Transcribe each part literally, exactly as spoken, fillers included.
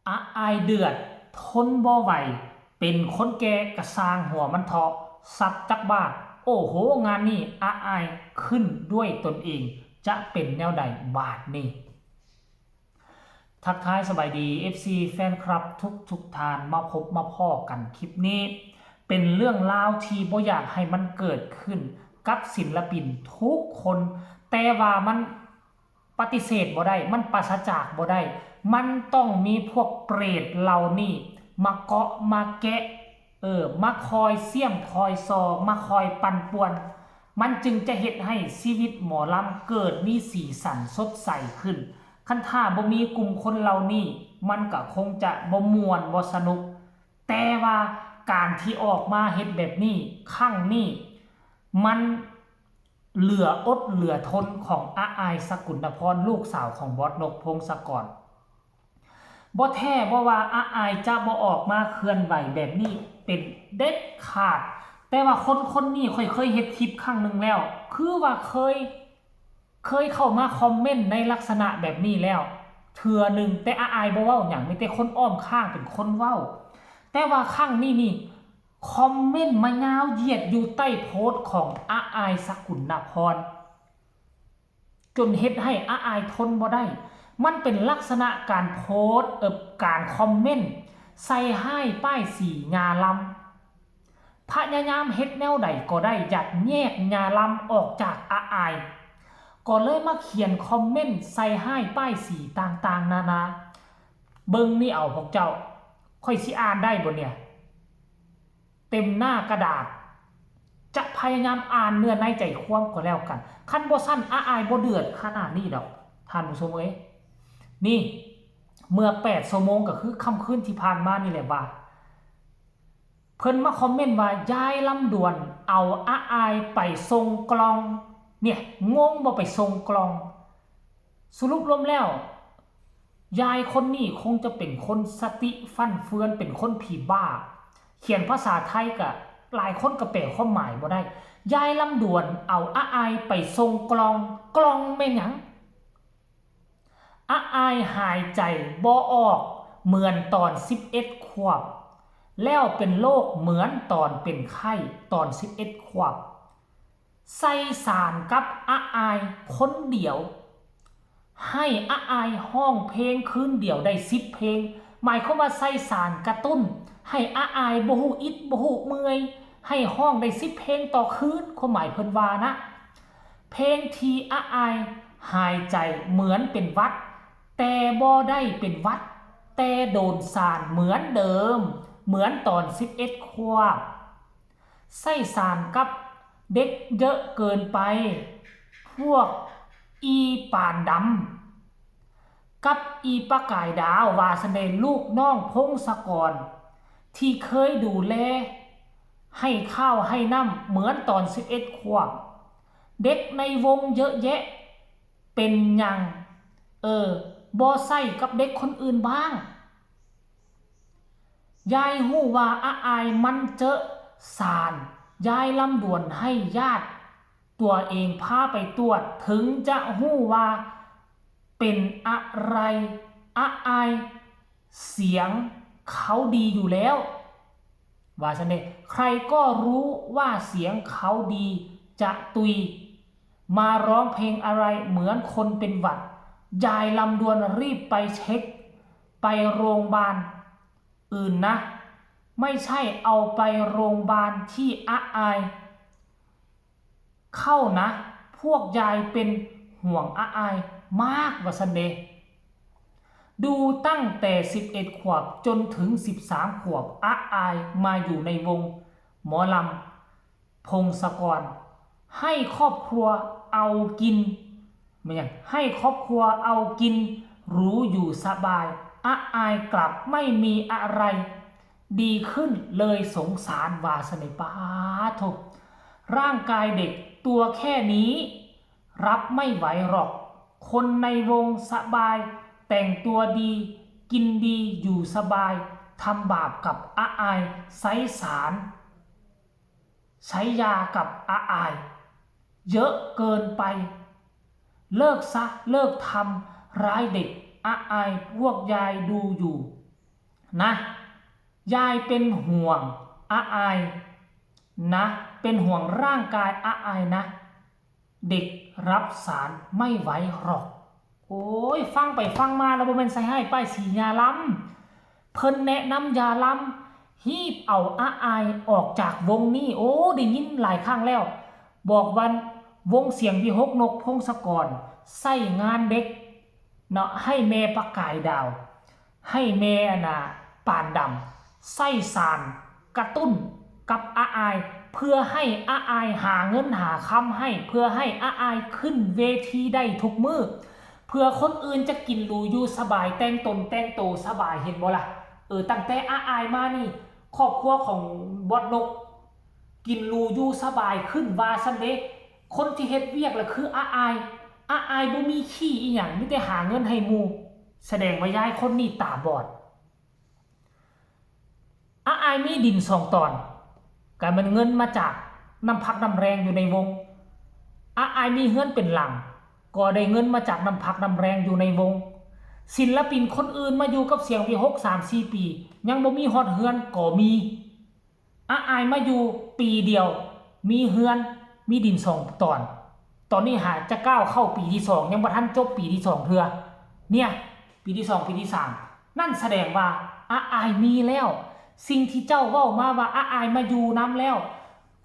อาอายเดือด ทนบ่ไหว เป็นคนแก่กะซ่างหัวมันเถาะ สับจักบาท โอ้โห งานนี้อาอายขึ้นด้วยตนเอง จะเป็นแนวใดบาดนี้ ทักทายสบายดี เอฟซี แฟนคลับทุกทุกท่าน มาพบมาพ้อกันคลิปนี้ เป็นเรื่องราวที่บ่อยากให้มันเกิดขึ้นกับศิลปินทุกคน แต่ว่ามันปฏิเสธบ่ได้ มันปราศจากบ่ได้ มันต้องมีพวกเปรตเหล่านี้มาเกาะมาแกะ เออ มาคอยเสี้ยมคอยซอ มาคอยปั่นป่วน มันจึงจะเฮ็ดให้ชีวิตหมอลำเกิดมีสีสันสดใสขึ้น คันถ้าบ่มีกลุ่มคนเหล่านี้ มันก็คงจะบ่ม่วนบ่สนุก แต่ว่าการที่ออกมาเฮ็ดแบบนี้ ครั้งนี้ มันเหลืออดเหลือทนของอาอาย สกุลนพร ลูกสาวของบอสนก พงศกร บ่แท้บ่ว่าอาอายจะบ่ออกมาเคลื่อนไหวแบบนี้เป็นเด็ดขาด แต่ว่าคนคนนี้ข้อยเคยเฮ็ดคลิปครั้งหนึ่งแล้ว คือว่าเคย เคยเข้ามาคอมเมนต์ในลักษณะแบบนี้แล้ว เทื่อหนึ่ง แต่อาอายบ่เว้าหยัง มีแต่คนอ้อมข้างเป็นคนเว้า แต่ว่าครั้งนี้นี่ คอมเมนต์มายาวเหยียดอยู่ใต้โพสต์ของอาอาย สกุลนพร จนเฮ็ดให้อาอายทนบ่ได้ มันเป็นลักษณะการโพสต์ เอ่อ การคอมเมนต์ ใส่ฮ้ายป้ายสียาลำ พยายามเฮ็ดแนวใดก็ได้อยากแยกยาลำออกจากอาอาย ก็เลยมาเขียนคอมเมนต์ใส่ฮ้ายป้ายสีต่างๆ นานา เบิ่งนี่เอาพวกเจ้า ข้อยสิอ่านได้บ่เนี่ย เต็มหน้ากระดาษ จะพยายามอ่านเนื้อในใจความก็แล้วกัน คันบ่ซั้นอาอายบ่เดือดขนาดนี้ดอก ท่านผู้ชมเอ้ย นี่ เมื่อแปดชั่วโมงก็คือค่ำคืนที่ผ่านมานี่แหละว่า เพิ่นมาคอมเมนต์ว่า ยายลำดวนเอาอาอายไปส่งกล่อง เนี่ย งงบ่ไปส่งกล่อง สรุปรวมแล้ว ยายคนนี้คงจะเป็นคนสติฟั่นเฟือน เป็นคนผีบ้า เขียนภาษาไทยก็หลายคนก็แปลความหมายบ่ได้ ยายลำดวนเอาอาอายไปส่งกล่อง กล่องแม่นหยัง อาอายหายใจบ่ออกเหมือนตอนสิบเอ็ดขวบ แล้วเป็นโรคเหมือนตอนเป็นไข้ตอนสิบเอ็ดขวบ ใส่สารกับอาอายคนเดียว ให้อาอายฮ้องเพลงคืนเดียวได้สิบเพลง หมายความว่าใส่สารกระตุ้น ให้อาอายบ่ฮู้อิดบ่ฮู้เมื่อย ให้ฮ้องได้สิบเพลงต่อคืน ความหมายเพิ่นว่านะ เพลงที่อาอายหายใจเหมือนเป็นหวัด แต่บ่ได้เป็นหวัด แต่โดนสารเหมือนเดิม เหมือนตอนสิบเอ็ดขวบ ใส่สารกับเด็กเยอะเกินไป พวกอีปานดำ กับอีประกายดาว ว่าซั้นเด้ ลูกน้องพงศกร ที่เคยดูแล ให้ข้าวให้น้ำเหมือนตอนสิบเอ็ดขวบ เด็กในวงเยอะแยะ เป็นหยัง เออ บ่ใส่กับเด็กคนอื่นบ้าง ยายฮู้ว่าอาอายมันเจอะสาร ยายลำดวนให้ญาติตัวเองพาไปตรวจ ถึงจะฮู้ว่าเป็นอะไร อาอายเสียงเขาดีอยู่แล้ว ว่าซั้นเด้ ใครก็รู้ว่าเสียงเขาดีจะตุย มาร้องเพลงอะไรเหมือนคนเป็นหวัด ยายลำดวนรีบไปเช็ค ไปโรงพยาบาลอื่นนะ ไม่ใช่เอาไปโรงพยาบาลที่อาอายเข้านะ พวกยายเป็นห่วงอาอายมาก ว่าซั้นเด้ ดูตั้งแต่สิบเอ็ดขวบจนถึงสิบสามขวบ อาอายมาอยู่ในวงหมอลำ พงศกร ให้ครอบครัวเอากิน แม่นหยัง ให้ครอบครัวเอากินหรูอยู่สบาย อาอายกลับไม่มีอะไรดีขึ้นเลย สงสาร ว่าซั้นเด้ ป๊าดโธ่ ร่างกายเด็กตัวแค่นี้ รับไม่ไหวหรอก คนในวงสบาย แต่งตัวดี กินดี อยู่สบาย ทำบาปกับอาอาย ใช้สาร ใช้ยากับอาอาย เยอะเกินไป เลิกซะ เลิกทำร้ายเด็ก อาอาย พวกยายดูอยู่ นะ ยายเป็นห่วงอาอายนะ เป็นห่วงร่างกายอาอายนะ เด็กรับสารไม่ไหวหรอก โอ้ย ฟังไปฟังมาแล้วบ่แม่นใส่ร้ายป้ายสียาลำ เพิ่นแนะนำยาลำ ฮีบเอาอาอายออกจากวงนี้ โอ้ ได้ยินหลายครั้งแล้ว บอกว่าวงเสียงวิหก นกพงศกร ใส่งานเด็กเนาะ ให้แม่ประกายดาว ให้แม่น่ะ ปานดำ ใส่สารกระตุ้นกับอาอาย เพื่อให้อาอายหาเงินหาคำให้ เพื่อให้อาอายขึ้นเวทีได้ทุกมื้อ เพื่อคนอื่นจะกินหรูอยู่สบาย แต่งตนแต่งโตสบาย เห็นบ่ล่ะ เออ ตั้งแต่อาอายมานี่ ครอบครัวของบอสนก กินหรูอยู่สบายขึ้นว่าซั่นเด้ คนที่เฮ็ดเวียกล่ะคืออาอาย อาอายบ่มีขี้อีหยัง มีแต่หาเงินให้หมู่ แสดงว่ายายคนนี้ตาบอด อาอายมีดินสองตอน ก็แม่นเงินมาจากน้ำพักน้ำแรงอยู่ในวง อาอายมีเฮือนเป็นหลัง ก็ได้เงินมาจากน้ำพักน้ำแรงอยู่ในวง ศิลปินคนอื่นมาอยู่กับเสียงวิหก สามสี่ ปี ยังบ่มีฮอดเฮือนก็มี อาอายมาอยู่ปีเดียว มีเฮือน มีดินสองตอน ตอนนี้หาจะก้าวเข้าปีที่สอง ยังบ่ทันจบปีที่สองเทื่อ เนี่ย ปีที่สอง ปีที่สาม นั่นแสดงว่าอาอายมีแล้ว สิ่งที่เจ้าเว้ามาว่าอาอายมาอยู่นำแล้ว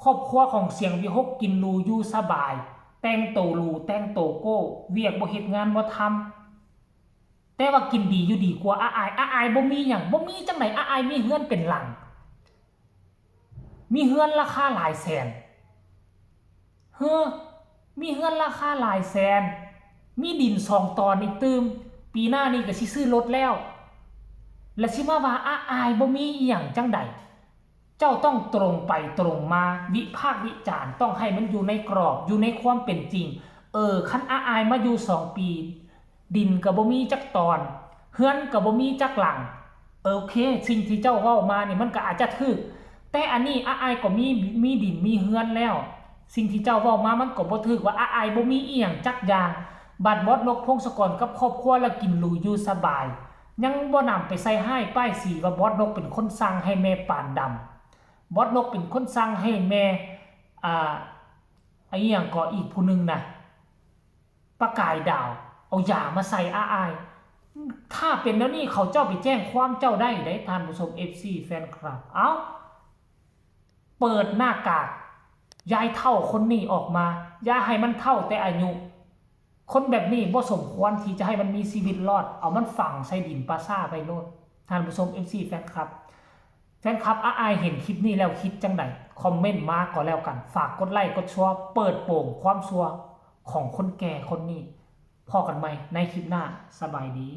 ครอบครัวของเสียงวิหกกินหรูอยู่สบาย แต่งโตหรู แต่งโตโก้ เวียกบ่เฮ็ดงานบ่ทำ แต่ว่ากินดีอยู่ดีกว่าอาอาย อาอายบ่มีหยัง บ่มีจั่งใด อาอายมีเฮือนเป็นหลัง มีเฮือนราคาหลายแสน เฮ้อ มีเฮือนราคาหลายแสน มีดินสองตอนอีกตื่ม ปีหน้านี่ก็สิซื้อรถแล้ว แล้วสิมาว่าอาอายบ่มีอีหยังจั่งใด เจ้าต้องตรงไปตรงมา วิพากษ์วิจารณ์ ต้องให้มันอยู่ในกรอบ อยู่ในความเป็นจริง เออ คันอาอายมาอยู่สองปี ดินก็บ่มีจักตอน เฮือนก็บ่มีจักหลัง โอเค สิ่งที่เจ้าเว้ามานี่มันก็อาจจะถูก แต่อันนี้อาอายก็มี มีดินมีเฮือนแล้ว สิ่งที่เจ้าเว้ามามันก็บ่ถูกว่าอาอายบ่มีอีหยังจักอย่าง บัดบอสนกพงศกรกับครอบครัวละกินหรูอยู่สบาย ยังบ่นำไปใส่ร้ายป้ายสีว่าบอสนกเป็นคนสั่งให้แม่ปานดำ บอสนกเป็นคนสั่งให้แม่ อ่า ไอ้หยังก็อีกผู้หนึ่งนะ ประกายดาว เอายามาใส่อาอาย ถ้าเป็นแนวนี้เขาเจ้าไปแจ้งความเจ้าได้เด้ ท่านผู้ชม เอฟซี แฟนคลับ เอ้า เปิดหน้ากาก ยายเฒ่าคนนี้ออกมา อย่าให้มันเฒ่าแต่อายุ คนแบบนี้บ่สมควรที่จะให้มันมีชีวิตรอด เอามันฝังใส่ดินป่าช้าไปโลด ท่านผู้ชม เอฟซี แฟนคลับ แฟนคลับอาอายเห็นคลิปนี้แล้วคิดจั่งใด คอมเมนต์มาก็แล้วกัน ฝากกดไลค์กดแชร์ เปิดโปงความชั่วของคนแก่คนนี้ พ้อกันใหม่ในคลิปหน้า สบายดี